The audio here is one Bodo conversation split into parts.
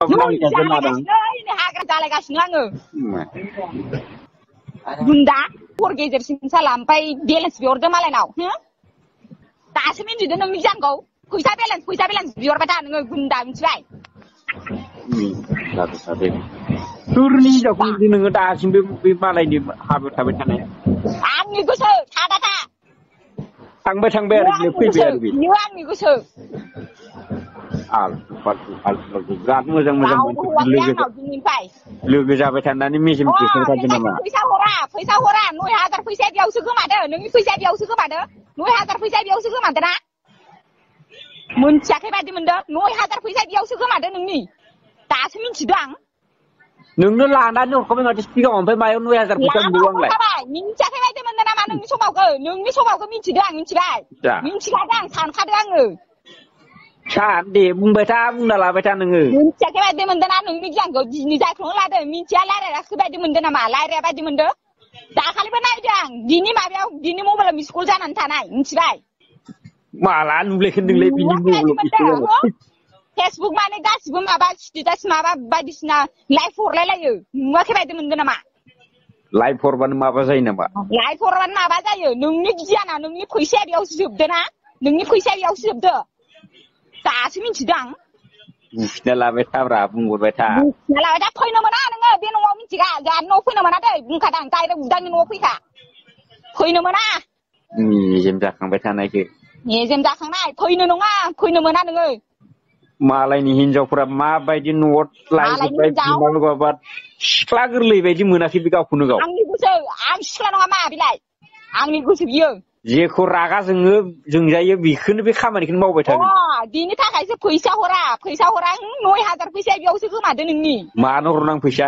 ini hagra जालायगासिनो आङो गुन्दा हर गेजेरसिम सालामफाय बेलेन्स बिहरदो मालायनाव हो दासो मिन्थिदो नोंनि जानखौ फैसा बेलेन्स बिहरबाय था नोङो गुन्दा मिथिबाय सोरनि हिनजावखौ नोङो दासिमबो बे मालायनि हाबायाव थाबाय थानाया आंनि गोसो थादा था थांबाय आरो फैबाय आरो बियो आंनि गोसो बिराद मोजां लोगो जाबाय थानानै मेजेम देखायखादों नामा फैसा हरा 9000 फैसा बेयावसो गोमादो नोंनि फैसा बेयावसो गोमादो 9000 फैसा बेयावसो गोमादो ना मोनथियाखै बायदि मोनदों 9000 फैसा बेयावसो गोमादो नोंनि दासो मिन्थिदों आं नोंनो लानानै हरखाबाय माथो सिगाङाव ओमफ्राय मायाव 9000 फैसा मोनदों आंलाय मिन्थियाखै बायदि मोनदों नामा नोंनि समावखौ मिन्थिदों आं मिन्थिबाय मिन्थिखादों आं सानखादों आङो दे बुंबाय था बुंना लाबाय था नोङो मिन्थियाखै बायदि मोनदों ना नोंनि गियानखौ दिनै जायखौनो लादों मिन्थिया लायरायाखै बायदि मोनदों नामा लायराया बायदि मोनदों दाखालिबो नायदों आं दिनि मबाइलाव मिसकल जानानै थानाय मिन्थिबाय माला नुलेखो नोंलाय बिनि मबाइलाव फेसबुक माने गासिबो माबा स्टेटास माबा बायदिसिना लाइभ हरलायलायो नुवाखै बायदि मोनदों नामा लाइभ हरबानो माबा जायो नामा लाइभ हरबानो माबा जायो नोंनि गियाना नोंनि फैसाया बेयावसो जोबदो ना नोंनि फैसाया बेयावसो जोबदो दासो मिन्थिदों आं बुखिना लाबाय थाब्रा बुंहरबाय था फैनो मोना नोङो बे न'आव मिन्थिगा जोंहानि न'आव फैनो मोना दै बुंखादां डाइरेक्ट उदांनि न'आव फैनो मोना मेजेम जाखांबाय थानायखो मेजेम जाखांनाय फैनो मोना नोङो मालायनि हिनजावफोरा माबायदि न'आव लायजोबबाय बिमाबा सिख्ला गोरलै बायदि मोनाखै बे गावखौनो गाव आंनि गोसो आं सिख्ला नङा मा बिलाय आंनि गोसो बियो जेखौ रागा जोंजायो बेखौनो बे खामानिखौनो मावबाय थागोन बिनि थाखायसो फैसा हरा 9000 फैसा बेयावसो गोमादो नोंनि मानो हरनां फैसा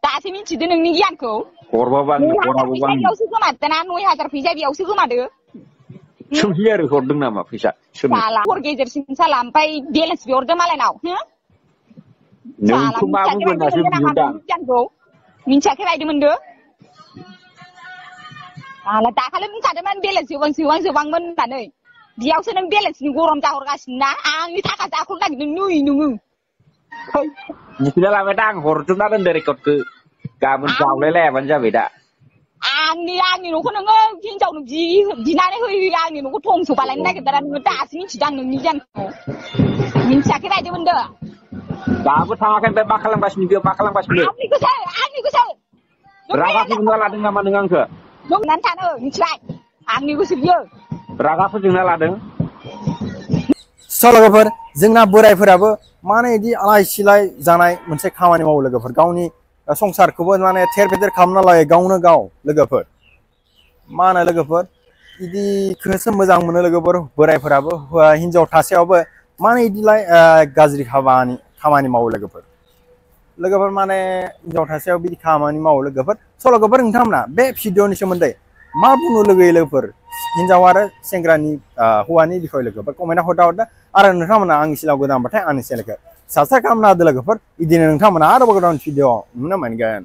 दासो मिन्थिदो नोंनि गियानखौ हरबाबा आं हराबो आं बेयावसो गोमादो ना 9000 फैसा बेयावसो गोमादो सोमहि आरो हरदों नामा फैसा हर गेजेरसिम साला ओमफ्राय बेलेन्स बिहरदो मालायनाव नोंखौ मा बुंगोन दासो बिहरदां मिन्थियाखै बायदि मोनदो दाखालि बुंखादोंमोन बेलेन्स जोबांमोन होननानै बेयावसो नों बेलेन्सनि गरम जाहरगासिनो ना आंनि थाखा जाख'नो नागिरदों नोङो बुखिना लाबाय दा आं हरजोबना दोनदो रेकर्डखौ गाबोन जावलायलायाबानो जाबाय दा आंनि न'खौ नोङो हिनजावनो बिनानै होयो आंनि न'खौ थंस' बालायनो नागिरदों नोङो दासो मिन्थिदों आं नोंनि गियानखौ मिन्थियाखै बायदि मोनदो दाबो थाङाखै ओमफ्राय मा खालामगासिनो बेयाव मा खालामगासिनो आंनि गोसो रागा फोजोंना लादों नामा नों आंखौ नोंनानै थानो मिथिबाय आंनि गोसो बियो रागा फोजोंना लादों लोगोफोर जोंना बोरायफोराबो माने बिदि आलाय सिलाय जानाय मोनसे खामानि मावो लोगोफोर गावनि संसारखौबो माने थेर बेथेर खालामना लायो गावनो गाव लोगोफोर मा होनो लोगोफोर बिदिखौसो मोजां मोनो लोगोफोर बोरायफोराबो हिनजाव थासेयावबो माने बिदिलाय गाज्रि खामानि मावो लोगोफोर माने हिनजाव थासेयाव बिदि खामानि मावो लोगोफोर लोगोफोर नोंथांमोना बे भिडिअनि सोमोन्दै मा बुंनो लुगैयो लोगोफोर हिनजाव आरो सेंग्रानि हौवानि बिखय लोगोफोर कमेन्टआव हरदा आरो नोंथांमोना आंनि चेनेलाव गोदानबाथाय आंनि चेनेलखौ साबस्क्राइब खालामना होदो लोगोफोर बिदिनो नोंथांमोना आरोबाव गोदान भिडिअ नुनो मोनगोन।